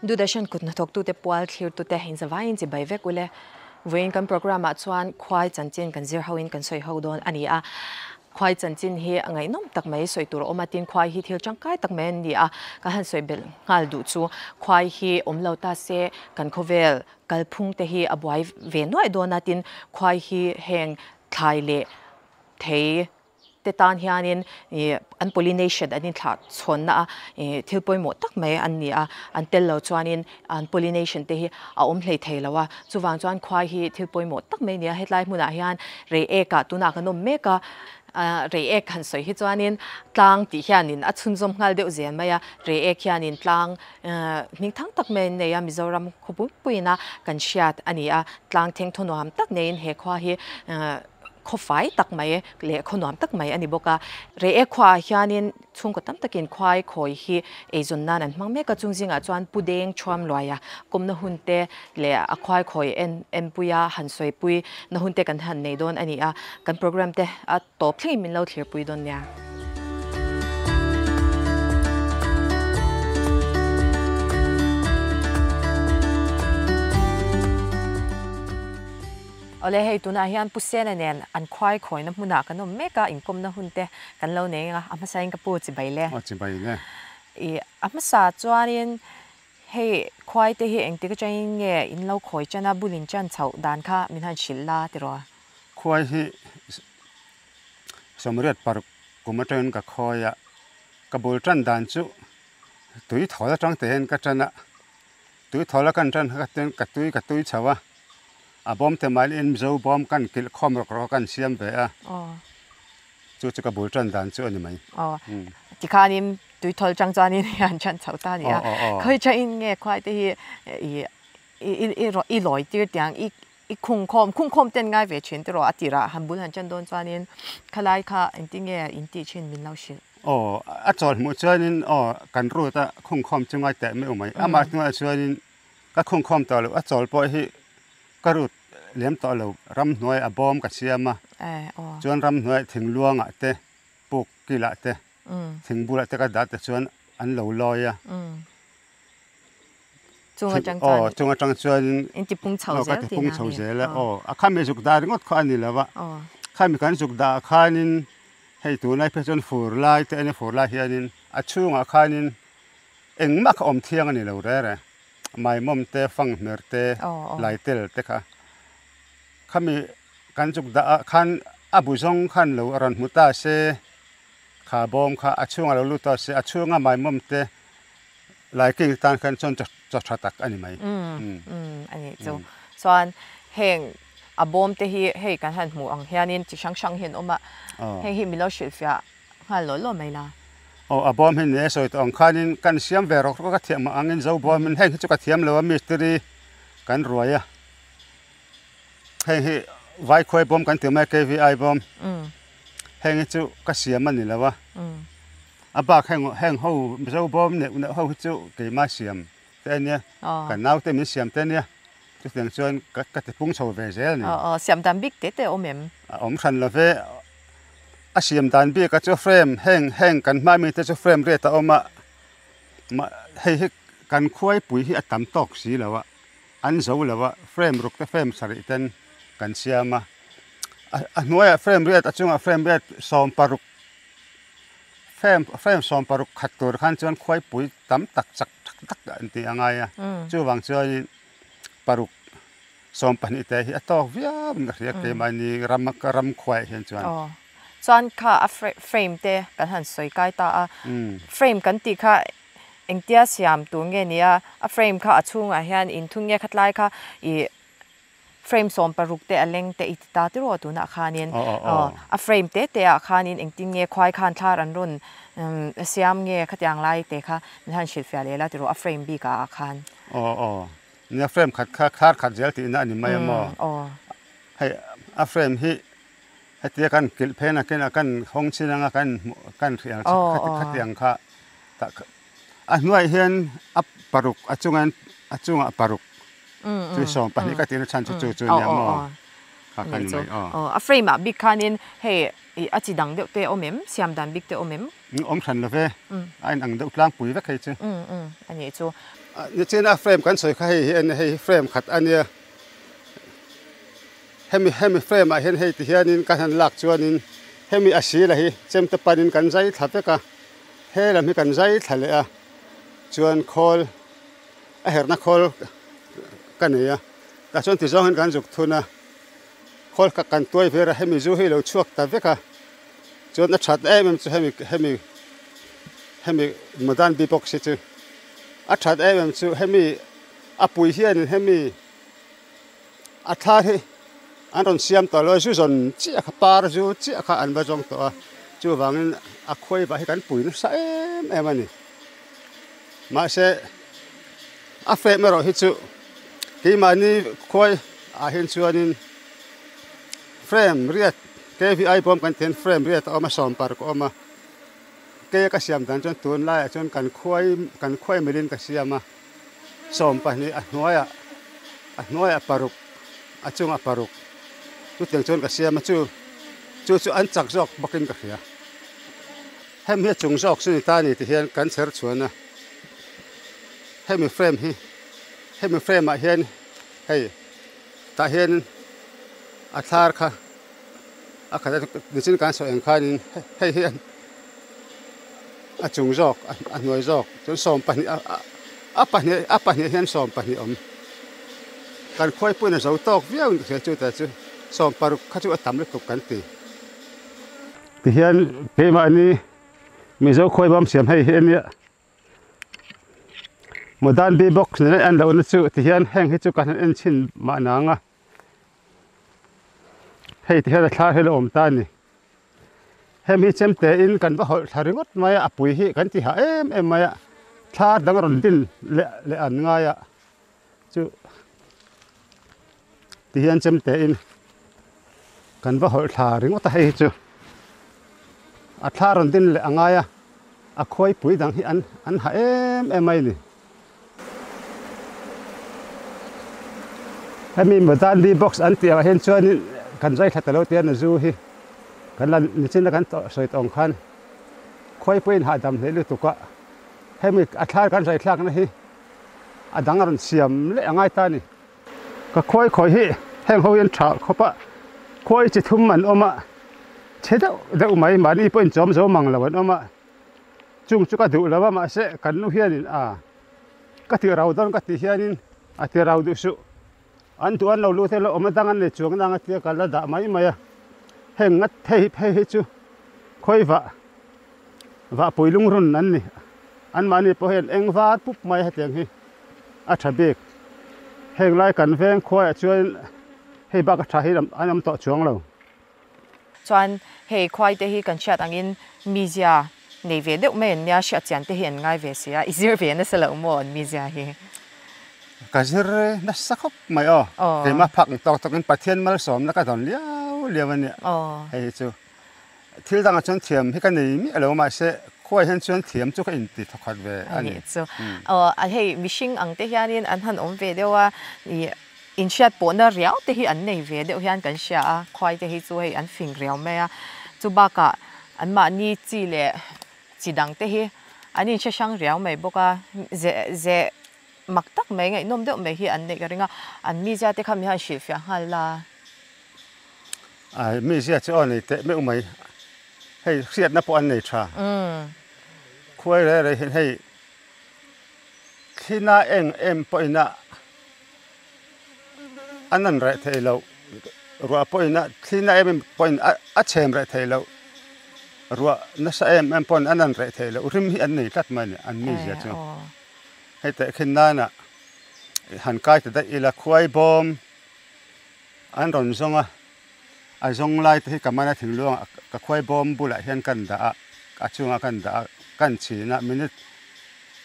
Doordarshan kut hnathawktute pual thlirtute inzavaiin chibai vek ule. Vawiin kan programme ah chuan khuai chanchin kan zir hoin kan sawi ho dawn a ni a. Khuai chanchin hi a ngaihnawm tak mai sawi tur a awm a, tin khuai hi thil tangkai tak mai an ni a. Ka han sawi belh nghal duh chu khuai hi awm lo ta se kan khawvel kalphung te hi a buai ve nuaih dawn a, tin khuai hi heng thlai leh thei te tan hianin ih an pollination an inthlah chhawnna a ih thil pawimawh tak mai an ni a, an tel lo chuanin an pollination te hi a awm hlei thei lo a, chuvang chuan khuai hi thil pawimawh tak mai a ni a, hetlai hmunah hian reiek ah tunah kan awm mek a, reiek han sawi hi chuanin tlang tih hianin a chhunzawm nghal deuh zel mai a, reiek hianin tlang hming thang tak mai an nei a, Mizoram khawpuipuiin a kan hriat a ni a, tlang thengthaw nuam tak neiin he khua hi Khawfai tak mai leh khaw nuam tak mai a ni bawk a. Reiek khuaah hianin chhungkaw tam takin khuai khawi hi eizawn nan an hmang mek a, chung zingah chuan Pu Deng Thuam Luaia kawmna hun te leh a khuai khawi en enpuia han sawipui na hun te kan han nei dawn a ni a, kan programme te a tawp thlengin min lo thlirpui dawn nia. Awle hei tunah hian Pu Sena nen an khuai khawina hmunah kan awm mek a, inkawmna hun te kan lo nei a, a hmasain ka pu chibai le. Aw chibai le. I a hmasa chuanin hei khuai te hi engtik atangin nge in lo khawi chan a, bul in chan chhoh dan kha min han hrilh la tiraw? Khuai hi sawmriat paruk kum atangin ka khawi a, ka bul tan dan chu tui thawl atang te hian ka tan a, tui thawl a kan tan kha ka tui ka tui chho a. A bawm te mai in Mizo bawm kan kilh khawm rawk rawk a kan siam ve a, chu chu ka bul tan dan chu a ni mai. Aw, tikhanin tuithawl chang chuanin hian chan chho ta a ni a, khawi chain nge khuai te hi i i lawi tir tiang i i khung khawm, khung khawm ten ngai ve thin tiraw a tirah han bul han chan dawn chuanin khalai kha engtin nge in tih thin min lo hrilh. Aw, a chawl hmuh chuanin aw kan rut a khung khawm chu ngai teh meuh mai, amah hnuaiah chuanin Ka khungkhawm tawh loh, a chawl pawh hi ka rut lem tawh lo, ramhnuai a bawm ka siam a, chuan ramhnuai thingluangah te, puk kilah te, thing bulah te ka dah te chuan an lo lawi a. Aw, chung atang chuanin ka ti pung chho zel a, aw, a khami zuk dah ringawt kha a ni lo a, khami kan zuk dah khanin hei tunlai phei chuan fur lai te a nia, fur lai hianin a chhungah khanin Engmah kha awm thiang a ni lo rere. Maimawm te, fanghmir te, laitel te kha. Khami kan chuk dah ah khan a bu zawng khan lo rawn hmu ta se, kha bawm kha a chhungah lo lut ta se, a chhunga maimawm te laiking tan khan chuan chaw tha tak a ni mai. Umm a nih chu. Chuan heng a bawm te hi hei kan han hmuh ang hianin chi hrang hrang hi an awm a, heng hi min lo hrilhfiah nghal lawh lawh mai la. Aw a bawm hi ni e sawi tawh ang khanin kan siam ve rawk rawk a thiam angin zo bawmin heng hi chu ka thiam lo a mistiri kan ruai a heng hi vaikhuai bawm kan ti mai a KVI bawm heng hi chu ka siam a ni lo a a bak heng heng ho zo bawm neuh neuh ho hi chu keima siam te a nia kan naute min siam te a nia chutiang chuan ka ti pung chho ve zel a ni. Aw siam dan bik te te awm em? A awm hran lo ve. A siam dan bik a chu frame heng heng kan hma mite chu frame riat a awm a mah hei hi kan khuaipui hi a tam tawk si lo a an zo lo a frame ruk te frame sarih ten kan siam a a hnuaiah frame riat a chungah frame riat sawm paruk frame frame sawm paruk khat tur khan chuan khuaipui tam tak chak tak tak an tih a ngai a chuvang chuanin paruk. Sawmpahnih te hi a tawk viau in ka hria keimahni ram ka ram khuaiah hian chuan. Aw. Chuan kha a frame te kan han sawi kai ta a. Frame kan tih kha engtia siam tur nge ni a, a frame kha a chhungah hian inthun nge khatlai kha ih frame sawmparuk te a leng te i ti ta tiraw tunah khanin. Aw. A frame te te ah khanin engtin nge khuai khan thlar an rawn siam nge khatiang lai te kha min han hrilhfiah leh la tiraw a frame bik ah khan. Aw aw. Nia frame khat kha khar khat zel tihna a ni mai a maw? Hei a frame hi hetia kan kilh phen a kena kan hawng chin anga kan hmuh kan hrial khatiang kha a hnuaiah hian a paruk a chunga a chungah paruk chu sawm pahnih ka tihna chhan chu chu chu nia maw? Kha kha ni mai aw. A frame ah bik khanin hei a chi dang deuh te a awm em? Siam dan bik te a awm em? Awm hran lo ve, a inang deuh tlangpui vek hei chu. A nih chu. Nichina frame kan sawi kha hei hi a ni, hei hi frame khat a nia. Hemi hemi frame ah hian hei ti hianin kan han lak chuanin hemi a sila hi chemte panin kan zai thla vek a, he lam hi kan zai thla leh a, chuan khawl a herhna khawl ka nei a, tah chuan tizawng hian kan zuk thun a, khawl kha kan tuai ver a, hemi zu hi lo chhuak ta vek a, chuan a that em em chu hemi hemi hemi modern beatbox hi chu a that em em chu hemi a pui hianin hemi. A thla hi an rawn siam tawh lo a, zu zawn chiah kha par zu chiah kha an va zawng tawh a, chuvangin a khuai vah hi kan pui nasa em em a ni. Mahse a fem erawh hi chu keimahni khuai ah hian chuanin frame riat KVI bawm kan tih hian frame riat a awm a, sawm paruk a awm a, kei ka siam dan chuan tunlaiah chuan kan khuai kan khuai milin ka siam a. 12 a hnuaiah a hnuaiah paruk a chungah paruk chutiang chuan ka siam a chu chu chu an chak zawk bawkin ka hria hemi hi a chung zawk chu ni ta a ni ti hian kan chher chhuan a hemi frame hi hemi frame ah hian hei tah hian a thlar kha a khat a nichin kan sawi ang khanin hei hi a chung zawk a hnuai zawk chuan 12 a pahnih a pahnih hian 12 awm kan khuai pawhin a zo tawk viau in ka hria chu tah chu 16 kha chu a tam lutuk kan ti. Tihian keimahni Mizo khuai bawm siam hei hi a nia. Modern B-box nena en lohna chu tihian heng hi chu kan han en chhin mahna ang a. Hei ti hian a thla hi a lo awm ta a ni. Hemi hi chemte in kan va hawlh thla ringawt mai a, a pui hi kan ti hah em em mai a, thla dang a rawn din leh leh an ngai a, chu ti hian chemte in kan va hawlh thla ringawt a hei hi chu a thla rawn din leh a ngai a, a khuai pui dang hi an an hah em em mai a ni. Hemi Modandi box an tih ah hian chuanin kan zai thla ta lo tia zu hi kan la nichin a kan sawi tawh ang khan khawi pawhin hahdam hle lutuk a, hemi a thlar kan zai thlakna hi a dang a rawn siam leh a ngai ta a ni. Ka khawi khawi hi heng ho hian tha khawp a, khawi chi thum an awm a, chhe deuh deuh mai mahni pawhin chawm zo mang lo an awm a. Chung chu ka duh lo a mahse kan nu hianin a ka ti rau dawn ka tih hianin a ti rau duh suh. An duh an lo lut elo awm a dang an nei chuang nang a tia ka la dah mai mai a. Heng ngat phei phei hi chu khawi vah vah pui lungrun an ni. Anmahni pawh hian eng var pup mai hetiang hi a tha bik. Heng lai kan veng khuaiah chuan hei bak a tha hi an awm tawh chuang lo. Chuan hei khuai te hi kan hriat angin mizia nei ve deuh mai an nia, hriat chian te hi an ngai ve si a, i zir ve nasa loh maw an mizia hi? Ka zir nasa khawp mai aw, keimah phak ang tawk tawkin Pathian malsawmna ka dawn liau liau a nia, hei hi chu thil dangah chuan thiam hi ka nei miah lo mahse khuai hian chuan thiam chu ka inti thawkhat ve a ni. A nih chu, aw hei mihring ang te hianin an han awm ve deuh a, ih Inhriat pawhna riau te hi an nei ve deuh hian kan hria a, khuai te hi chu hei an fing riau mai a, chu bakah anmahni chi leh chi dang te hi an inhre hrang riau mai bawk a, ze ze mak tak mai ngaihnawm deuh mai hi an neih ka ring a, an mizia te kha mi hian hrilhfiah nghal la. Ai mizia chu aw nei teh meuh mai, hei hriatna pawh an nei tha, khuai rei rei hian hei thlina eng em pawhin a. An an reh thei loh ruah pawhin a thli na em em pawhin a chhem reh thei loh ruah nasa em em pawhin an an reh thei loh rim hi an nei tlat mai a ni an mizia chu hei tehkhin nana han kai ta daih ila khuai bawm an rawn zawng a a zawng lai te hi ka mana thinglung ah ka khuai bawm bulah hian kan dah a a chungah kan dah a kan chhin a minute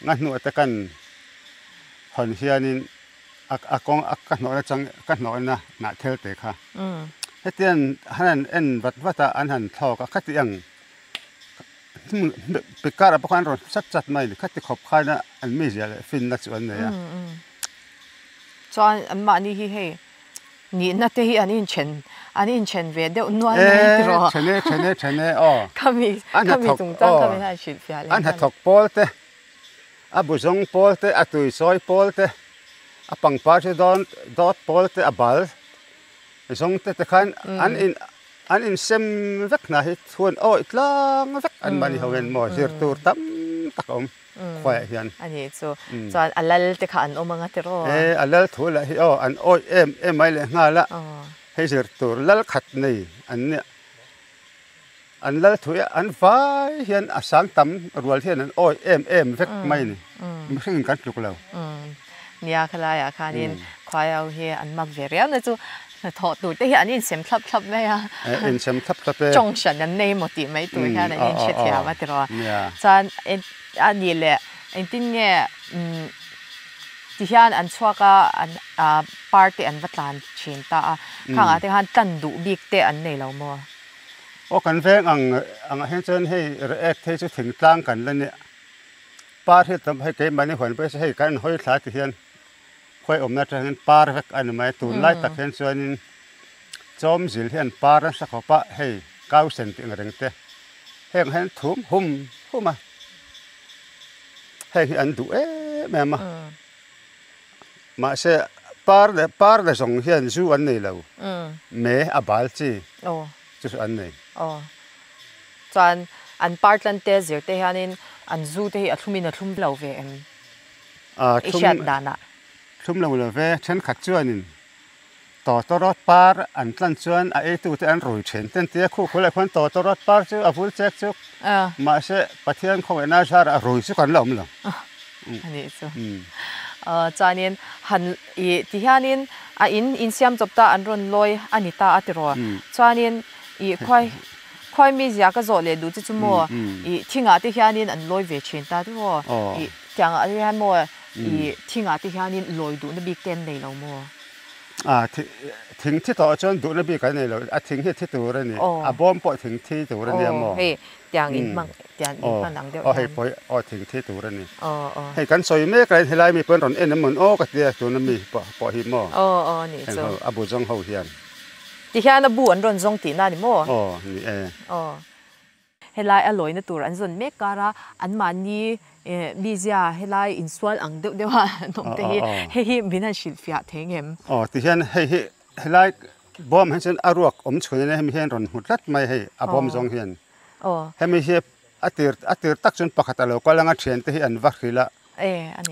nga hnuah te kan hawn hianin. a kawng a ka hnawhna chang ka hnawhna hnah thel te kha hetiang han han en vat vat a an han thlawk a khati ang pikar ah pawh khan an rawn chat chat mai a ni khati khawp khan a an mizia leh finna chu an nei a. Chuan anmahni hi hei nihna te hi an inthen an inthen ve deuh nual mai tiraw? E then e then e then e aw khami khami chungchang kha min han hrilhfiah leh an hnathawk pawl te. A bu zawng pawl te, a tui sawi pawl te, a pangpar chu dawn dawt pawl te, a bal zawng te te khan an in an insem vek hna hi chuan awih tlang vek an mahni ho hian maw zir tur tam tak a awm khuaiah hian. A nih chu. Chuan a lal te kha an awm anga tiraw? E, a lal thu lah hi aw an awih em em mai leh nghal a, hei zir tur lal khat nei an nia. An lal thui a, an vai hian a sang tam rual hian an awi em em vek mai a ni. Mihring in kan tluk lo. Nia khalaiah khanin khuai ho hi an mak ve riau na chu hnathawh tur te hi an insem thlap thlap mai a. Insem thlap thlap e. Tawng hran an nei maw tih mai tur hian an inhrethiam a tiraw. Chuan a nih leh engtin nge ti hian an chhuak a an par te an va tlan thin ta a. Khangah te khan tlan duh bik te an nei lo maw? Aw kan veng ang angah hian chuan hei react phei chu thingtlang kan la nia par hi tam hei keimahni huan pawh hi hei kan hawi thla ti hian khawi awmna atang hian par vek a ni mai tunlai tak hian chuanin chawmzil hian par nasa khawp a hei kausen tih ang reng te heng hian thum hum hum a heng hi an duh em em a. Mahse, par leh par leh zawng hian zu an nei lo. Me a bal chi chu chu an nei. Aw. Chuan an par tlan te zir te hianin an zu te hi a thlum in a thlum lo ve em? I hriat danah. Thlum lo lo ve. Thenkhat chuanin tawtawrawt par an tlan chuan a eitu te an rui thin. Ten tia khu khuleh khuan tawtawrawt par chu a vul chek chuk. Mahse, Pathian khawngaihna zarah rui chu kan la awm lo. A nih chu. Chuanin han i ti hianin a in insiam chawp ta an rawn lawi a ni ta a tiraw. Chuanin i khuai khuai mi zia ka zawh leh duh che chu maw i thingah te hianin an lawi ve thin ta tiraw. I tiangah te hian maw i thingah te hianin lawi duhna bik te an nei lo maw? A thing thi tawh chuan duhna bik an nei lo. A thing hi thi tur a ni. A bawm pawh thing thi tur a nia maw? Hei tiang in hmang tiang in hman ang deuh hian. Aw hei pawh aw thing thi tur a ni. Hei kan sawi mek laiin helai mi pawh an rawn en em mawn aw ka tia tuna mi pawh hi maw? Aw aw nih chu. Heng ho a bu zawng ho hian. Ti hian a bu an rawn zawng tihna a ni maw? Aw ni e. Aw. Helai a lawina tur an zawn mek kar a, anmahni mizia helai insual ang deuh deuh a an awm te hi, hei hi min han hrilhfiah thei ngem? Aw tihian hei hi helai bawm hian chuan a ruak awm chhun a nia, hemi hian rawn hmu tlat mai hei a bawm zawng hian. Hemi hi a tir a tir tak chuan pakhat a lo kal anga thiante hi an va hrilh a,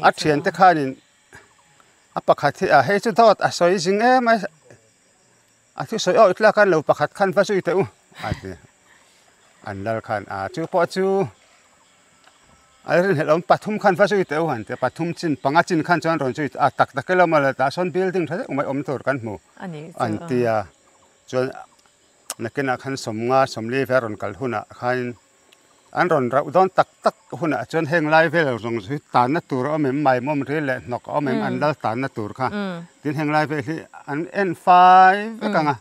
a thiante khanin a pakhat hi a hei chu dawt a sawi zing em a, A thusawi awih tlak a lo pakhat khan va zui teh u a ti. An lal khan a chu pawh chu a rinhlelh awm pathum khan va zui teh u han ti a, pathum chin panga chin khan chuan rawn zui a tak tak elo maw le tah sawn building tha deuh mai awm tur kan hmu an ti a. Chuan nakinah khan sawmnga sawmli vel rawn kal hunah khanin An rawn rauh dawn tak tak hunah chuan heng lai vel zawng hi tanna tur a awm em, maimawm ril leh hnawk a awm em, an lal tanna tur kha. Tin heng lai vel hi an en fai vek ang a,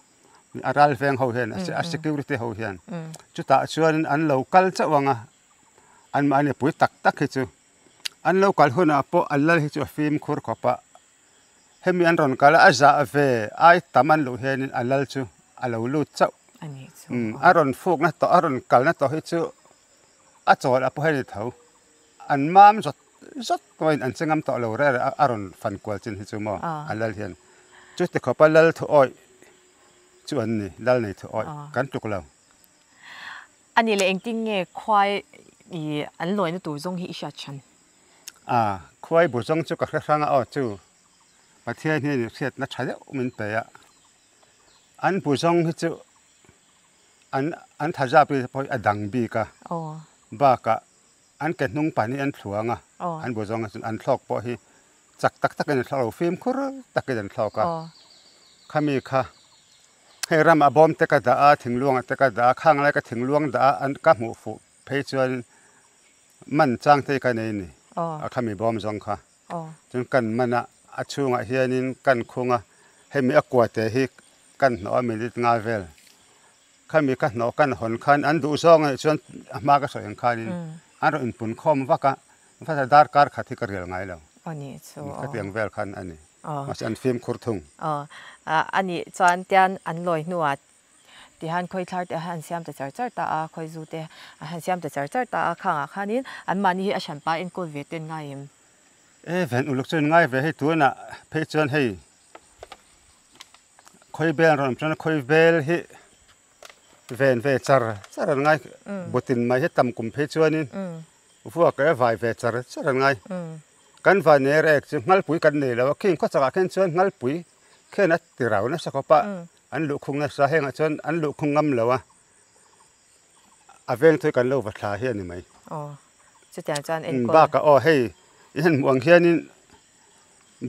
a ral veng ho hian, a security ho hian. Chutah chuanin an lo kal chauh ang a, anmahni pui tak tak hi chu. An lo kal hunah pawh an lal hi chu a fimkhur khawp a, Hemi an rawn kal a, a zah ve ai tam an luh hianin a lal chu a lo lut chauh. A rawn fukna tawh, a rawn kalna tawh hi chu a chawl a pawh hi a ni tho. An mam zawt zawt pawhin an che ngam tawh lo reng reng a, a rawn fan kual chin hi chu maw a lal hian. Chuti khawpa lal thu awih chu an ni, lal nei thu awih kan tluk lo. A nih leh engtin nge khuai i an lawina tur zawng hi i hriat chhan? A, khuai bu zawng chu ka hre hrang a, aw chu Pathian hian hriatna tha deuh min pe a, an bu zawng hi chu an an tha zap hi pawh hi a dang bik a, bakah an ke hnung pahnih an thluang a, an bu zawng hi chu an thlawk pawh hi chak tak takin an thlawk lo, fimkhur takin an thlawk a, khami kha hei ramah bawm te ka dah a, thingluangah te ka dah a, khang lai ka thingluang dah a an ka hmuh fuh phei chuan Man chang te ka nei ni a khami bawm zawng kha. Chuan kan man a, a chhungah hianin kan khung a, hemi a kua te hi kan hnawh a minute nga vel. Khami ka hnawh kan hawn khan an duh zawng anih chuan a hma ka sawi ang khanin an rawn inpun khawm vak a, vata darkar khat hi ka rial ngai lo. Khatiang vel khan a ni. Mahse an fimkhur thung. A nih chuan tian an lawi hnuah. Tihian khawi thlar te a han siam ta char char ta a, khawi zu te a han siam ta char char ta a, khangah khanin anmahni hi a hranpa enkawl ve ten ngai em? E ven uluk chuan ngai ve hei tunah phei chuan hei khawi bel an rawn awm chuan khawi bel hi ven ve char char an ngai butin mai hi tam kum phei chuanin vuak leh vai ve char char an ngai kan van ner ek chu nghalpui kan nei lo a khing khawchakah khen chuan nghalpui Khen a ti rau nasa khawp a, an luhkhung nasa hengah chuan an luhkhung ngam lo a, a veng thui kan lo va thla hi a ni mai. Aw, chutiang chuan enkawl. Bakah aw hei i han hmuh ang hianin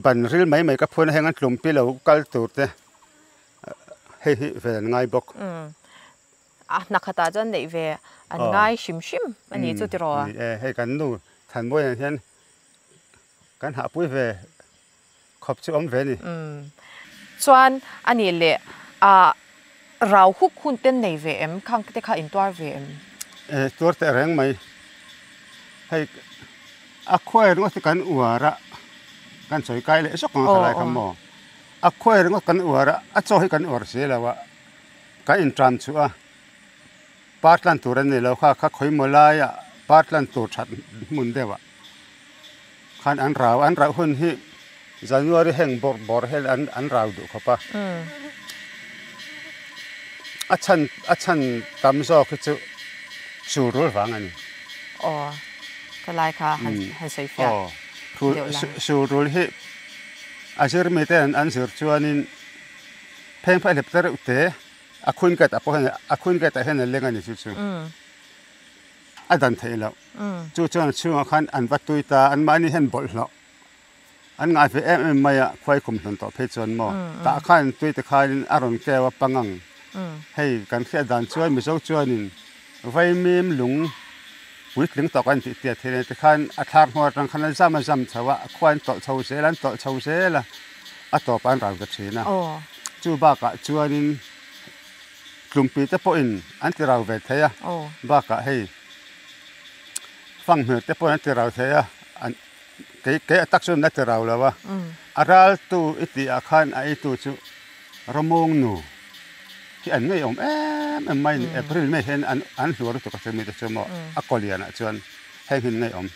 ban ril mai mai ka phun a heng an tlumpi lo kal tur te hei hi vel an ngai bawk. A hna khatah chuan neih ve an ngai hrim hrim a ni chu tiraw? Ni e, hei kan nu Thanmuaiah hian kan hahpui ve. Khawp chu awm ve ni. Umm. Chuan a nih leh ah rau huk hun ten nei ve em? Khang te kha in tuar ve em? E tuar teh reng mai. Hei a khuai ringawt hi kan uar a, kan sawi kai leh zawk ang a khalai kha maw? A khuai ringawt kan uar a, a chaw hi kan uar si lo a, kan intram chhuah a, par tlan tur a ni lo kha, kha khawimaw laiah par tlan tur that hmun deuh ah. Khan an rau an rauh hun hi January heng bawrh bawrh hian an an rau duh khawp a. A chhan a chhan tam zawk hi chu sulrul vang a ni. Aw ka lai kha han han sawi fiah deuh la. Sulrul hi a zir mi te an zir chuanin pheng phei hlep te reuh te a khun ket ah pawh hian a khun ket ah hian a leng a ni chu chu. A dan theih loh. Chu chuan a chhungah khan an va tui ta, anmahni hian bawlhhlawh an ngah ve em em mai a, khuai kum hlawn tawh phei chuan maw tah khan tui te khanin a rawn keu a pangang. Hei kan hriat dan chuan Mizo chuanin vaimim lung puitling tawk an tih tia thil te khan a thlar hnuai atang khan a zam a zam chho a, khua an tawlh chho zel a, an tawlh chho zel a, a tawpah an rau ta thin a. Chu bakah chuanin Tlumpi te pawhin an ti rau ve thei a, bakah hei fanghmir te pawhin an ti rau thei a, an kei kei a tak chuan la ti rau lo a, a raltu i tih ah khan a eitu chu Ramawng nu hi an ngeiawm em em mai a ni, April May hian an an hluar lutuk a chumi te chu maw a kaw lian ah chuan heng hi an ngeiawm,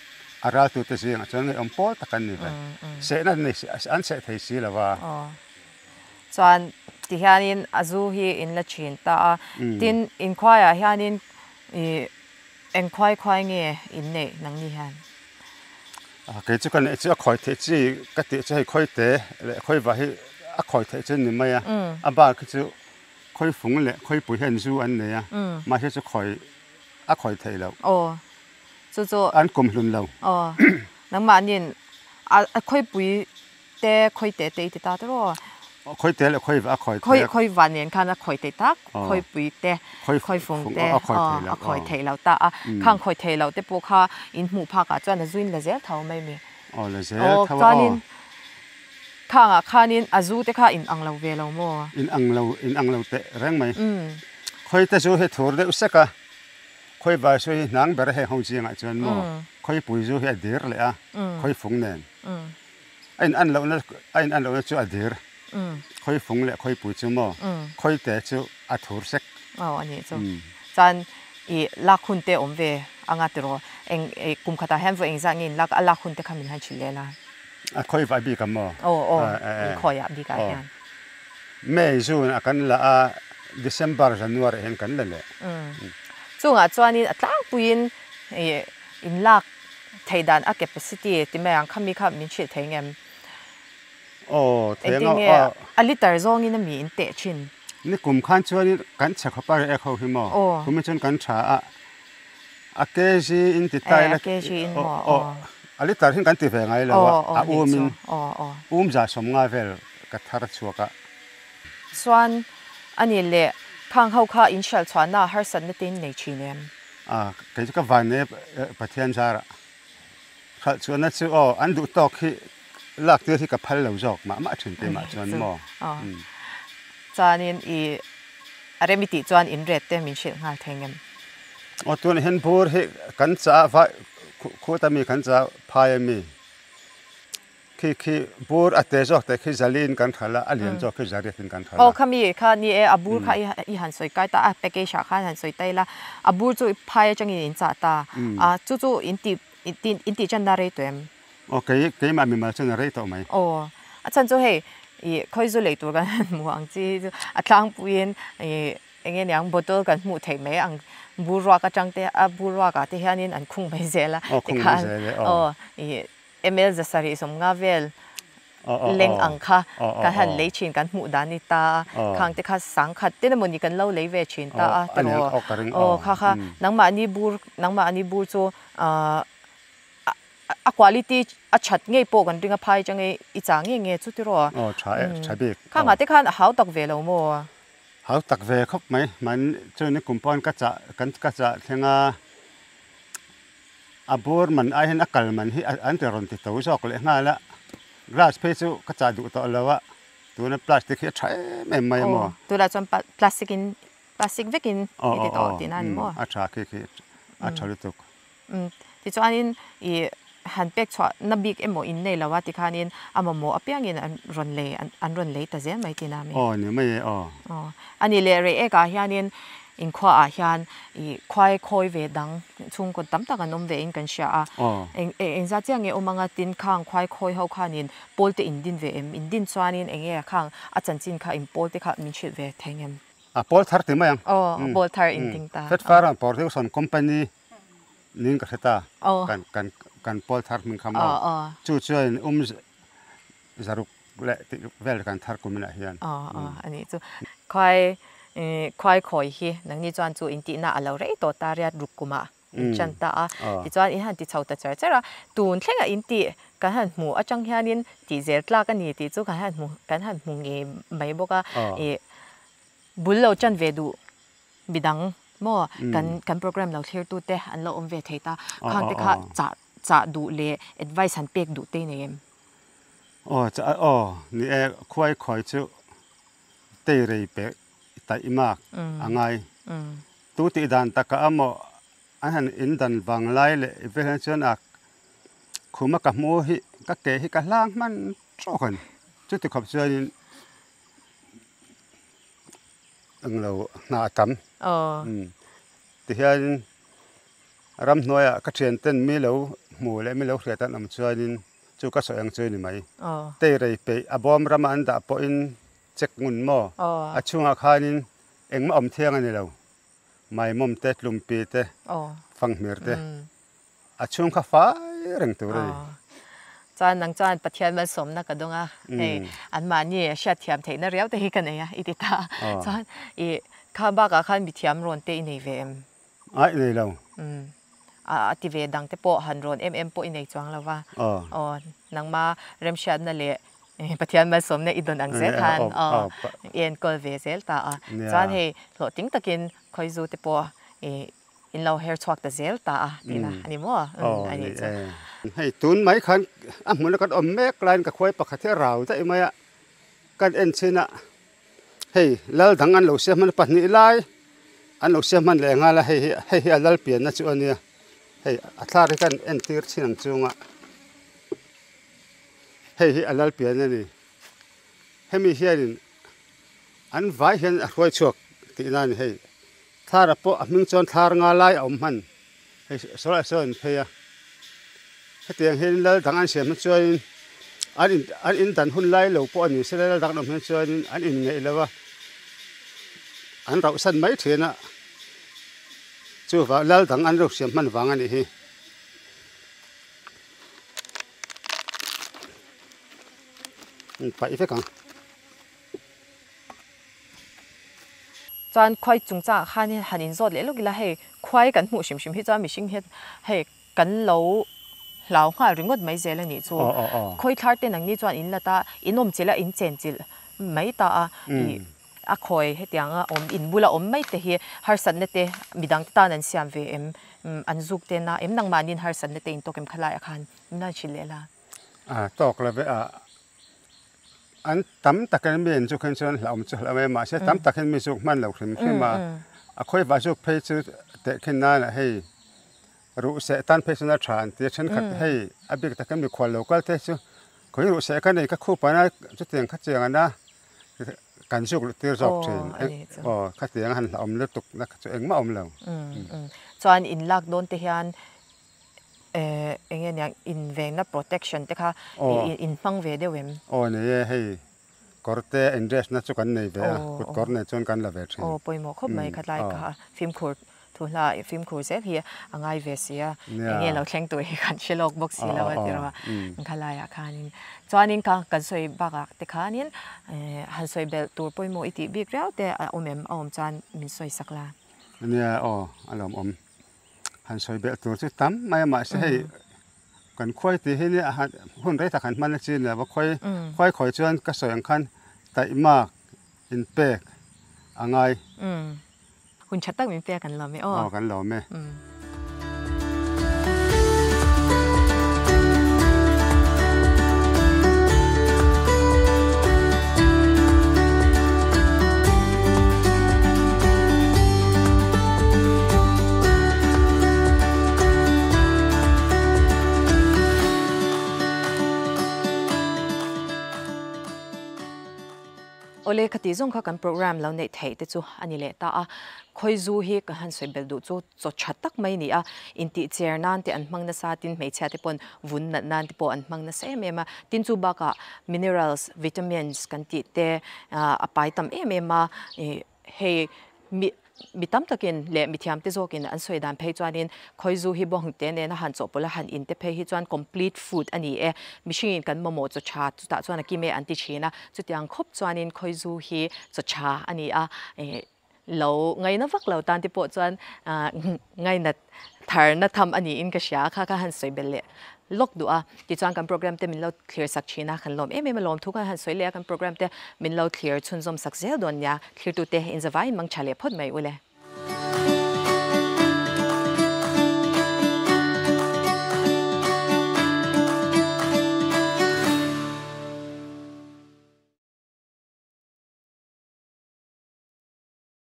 a raltu te zingah chuan ngeiawm pawl tak an ni ve, sehna an nei an seh thei si lo a. Chuan tihianin a zu hi in la thin ta a, tin inkhuaiah hianin ih eng khuai khuai nge in neih nangni hian? Kei chu ka neih chu a khawi theih chi ka tih chu hei khawi te leh khawi vah hi a khawi theih chu ni mai a, a bak hi chu khawi fung leh khawi pui hian zu an nei a, mahse chu khawi a khawi theih loh. Aw chu chu. An kum hlun lo. Aw nangmahniin a khawi pui Te khawi te te i ti ta tawh. Khawi te leh khawi va a khawi theih. Khawi va nen khan a khawi theih tak. Khawi pui te, khawi fung te a khawi theih lo ta a. Khang khawi theih loh te pawh kha in hmuh phak ah chuan a zuin la zel tho mai mi. Aw la zel tho a. Chuanin khang ah khanin a zu te kha in ang lo ve lo maw? In ang lo, in ang lo teh reng mai. Khawi te zu hi thur deuh sek a, khawi vai zu hi hnang ber a heng ho zingah chuan maw khawi pui zu hi a dir leh a, khawi fung nen. A in an lohna a in an lohna chu a dir. Khawi fung leh khawi pui chu maw? Khawi te chu a thur sek. Aw a nih chu. Chuan i lak hun te awm ve anga tiraw? Eng i kum khatah hian vawi engzah nge in lak a lak hun te kha min han hrilh leh la. A khawi vah bik ang maw? Aw aw in khawiah bikah hian. May, June ah kan la a, December, January ah hian kan la leh. Chungah chuanin a tlangpuiin i in lak Thei dan a capacity ti mai ang kha mi kha min hrilh thei ngem? Aw, thei Engtin ang nge aw. a liter zawngin a mi in teh thin? Ni kum khan chuanin kan chhe khawp a reh ho hi maw? Aw. Kum hi chuan kan tha a, a kg in ti ta Eh, ila, a kg in aw maw? aw, Aw. a liter hin kan ti ve ngai lo a, Aw, aw, a nih um chu. in, Aw, aw. um za 50 vel ka thar chhuak a. Chuan a ni leh khang ho kha in hrial chhuahna harsatna te in nei thin em? A, kei chu ka van e Pathian zarah hralh chuanna chu aw an duh tawk hi lak tir hi ka phal lo zawk mah mah thin te mah chuan maw. Chuanin i a rem i tih chuan in ret te min hrilh nghal thei ngem? Aw tunah hian bur hi kan chah a vai khuta mi kan chah phai a mi. Khi khi bur a te zawk te khi zaliin kan hralh a, a lian zawk khi zariatin kan hralh a. Aw khami kha ni e, a bur kha i han sawi kai ta a, package ah khan han sawi ta ila, a bur chu phai atangin in chah ta a, chu chu in tih in tih channa rei tawh em? Aw kei keimah mimal chuan a rei tawh mai. Aw a chhan chu hei ih khawi zu lei tur kan han hmu ang chi hi chu a tlangpuiin ih Eng nge niang bottle kan hmuh theih mai ang bur ruak atang te a bur ruak ah te hianin an khung mai zel a tikhan aw ih ml zasarih sawmnga vel leng ang kha kan han lei thin kan hmuh dan ni ta a khang te kha sangkhat ten emawni kan lo lei ve thin ta a tiraw aw kha kha nangmahni bur nangmahni bur chu ah a quality a that ngei pawh kan ring a phai atang i chah nge nge chu tiraw khangah te khan a hau tak ve lo maw. Hau tak ve khawp mai. Mahni chu ni kum pawn ka chah kan ka chah thleng a, a bur man ai hian a kal man hi an ti rawn ti to zawk leh nghal a, glass phei chu ka chah duh tawh lo a, tuna plastic hi a tha em em mai a maw. Aw, tunah chuan plastic in plastic vekin i ti tawh tihna a ni maw? A tha khi khi a tha lutuk. Tichuanin i han pek chhuah na bik emaw in nei lo a tikhanin a mamawh apiangin an rawn lei an rawn lei ta zel mai tina mi. Aw ni mai e aw. Aw a ni leh rei ekah hianin inkhua ah hian i khuai khawi ve dang chhungkaw tam tak an awm ve in kan hria a. Aw. Eng engzat chiah nge awm anga tin khang khuai khawi ho khanin pawl te in din ve em? In din chuanin eng nge khang a chanchin kha in pawl te kha min hrilh ve thei ngem? A pawl thar ti mai ang. Aw a pawl thar in ding ta. Fat Farm Production Company Ning ka hre ta. Kan kan kan pawl thar hming kha maw. Chu chuan um zaruk leh tih vel kan thar kum inah hian. A nih chu. Khuai khuai khawi hi nangni chuan chu intihna a lo rei tawh ta riat ruk kumah in tan ta a. Tichuan in han ti chho ta char char a. Tun thlengah in tih kan han hmu atang hianin tih zel tlak a ni tih chu kan han hmu kan han hmu ngei mai bawk a. Ih bul lo tan ve duh Midang maw kan kan program lo thlir tu te an lo awm ve thei ta khang te kha chah chah duh leh advice han pek duh te nei em? Aw chah aw ni e khuai khuai chu tei rei pek taih mak a ngai tu tih dan takah a maw an han in dan vang lai leh vel hian chuan a khuma ka hmu hi ka ke hi ka hlang hman tawk a ni chuti khawp chuanin Englo hna a tam. Tihianin ramhnuaiah ka thianten mi lo hmu leh mi lo hriat an awm chuanin chu ka sawi ang chu a ni mai. Teirei peih a bawm rama an dah pawhin check ngun maw? A chhungah khanin engmah awm thiang a ni lo. Maimawm te, tlumpi te, fanghmir te. A chhung kha fai reng tur a ni. Chuan nang chuan Pathian malsawmna ka dawng a, hei anmahni hriatthiam theihna riau te hi ka nei a i ti ta. Chuan i kha bakah khan mithiam rawn te i nei ve em? Aih nei lo. A ti ve dang te pawh han rawn em em pawh i nei chuang lo va. Aw nangma remhriatna leh Pathian malsawmna i dawn ang zel khan i enkawl ve zel ta a. Chuan hei hlawhtling takin khawizu te pawh i In lo her chhuak ta zel ta a tihna a ni maw? Aw ni e. Hei tun mai khan a hmuna kan awm mek laiin ka khuai pakhat hi a rau daih mai a, kan en chin a, hei lal dang an lo siam hman a pahnih lai an lo siam hman leh nghal a, hei hi hei hi a lal pianna chu a nia, hei a thlar hi kan entir chin ang chunga hei hi a lal pian a ni, hemi hianin an vai hian a hruai chhuak tihna a ni hei. Thlara pawh a hming chuan thlar nga lai a awm hman. Hei sawlai sawn an phei a. Hetiang hian lal dang an siam hi chuanin an in an in dan hun lai lo pawh a ni sela lal dang an awm hian chuanin an inngeih lo a, an rauhsan mai thin a. Chuvang lal dang an lo siam hman vang a nih hi. Paih vek ang. Chuan khuai chungchangah khan han inzawt leh lawk ila hei khuai kan hmuh hrim hrim hi chuan mihring hian hei kan lo hlau nghal ringawt mai zel a nih chu. Khawi thlar te nangni chuan in la ta in awm chilh a in chen chilh mai ta a ih a khawi hetianga awm in bula awm mai te hi harsatna te midang te tan an siam ve em an zuk te na em nangmahniin harsatna te in tawk em khalaiah khan min han hrilh leh la. A tawk lo ve a. An tam takin mi an zuk hian chuan hlauhawm chu hlauh mai mahse tam takin mi zuk hman lo hrim hrim a, a khawivah zuk phei chu tehkhin nana hei ruh seh tan phei chuan a tha an ti a, thenkhat hei a bik takin mikhual lo kal te chu. Khawi ruh seh ka nei ka khup ana chutiang kha chiang ana kan zuk luh tir zawk thin aw khatiang a han hlauhawm lutuk na kha chu engmah a awm lo. Chuan in lak dawn te hian eng nge niang invenna protection te kha in hmang ve deuh em? Aw nei e hei kawr te in dress na chu kan nei ve a kut kawr nei chuan kan la ve thin. Aw pawimawh khawp mai khatlai kha fimkhur Thu hla i fimkhur zel hi a ngai ve si a, eng nge lo thleng tur hi kan hre lawk bawk si lo a ti rawh a, kha laiah khanin chuanin ka kan sawi bakah te khanin han sawi belh tur pawimawh i tih bik riau te a awm em a awm chuan min sawi sak la. Nia aw a lawm awm, han sawi belh tur chu tam mai a mahse hei kan khuai tih hi nia hun rei tak han hman a chi nia va khuai khuai khawi chuan ka sawi ang khan taihmak inpek a ngai. Hun tha tak min pek kan lawm e aw. Aw kan lawm e. Awle, khati zawng kha kan program lo neih theih te chu a ni leh ta a. Khawizu hi ka han sawi belh duh chu chaw tha tak mai a ni a, intih cher nan te an hmang nasa, tin hmeichhia te paw'n vun nat nan te pawh an hmang nasa em em a. Tin chu bakah minerals, vitamins kan tih te a pai tam em em a, hei mi Mi tam takin leh mithiamte zawkin an sawi dan phei chuanin khawizu hi bawngte nena han chawhpawlh a han inte phei hi chuan complete food a ni e, mihringin kan mamawh chaw tha chutah chuan a kim e an ti thin a, chutiang khawp chuanin khawizu hi chaw tha a ni a, lo ngaina vak lo tan te pawh chuan ngainat tharna tham a niin ka hria a, kha kha han sawi belh leh lawk duh a, tichuan kan program te min lo thlir sak thin a, kan lawm em em a lawm thu khan han sawi leh a, kan program te min lo thlir chhunzawm sak zel dawn nia, thlirtute inzavaiin mang tha leh phawt mai ule.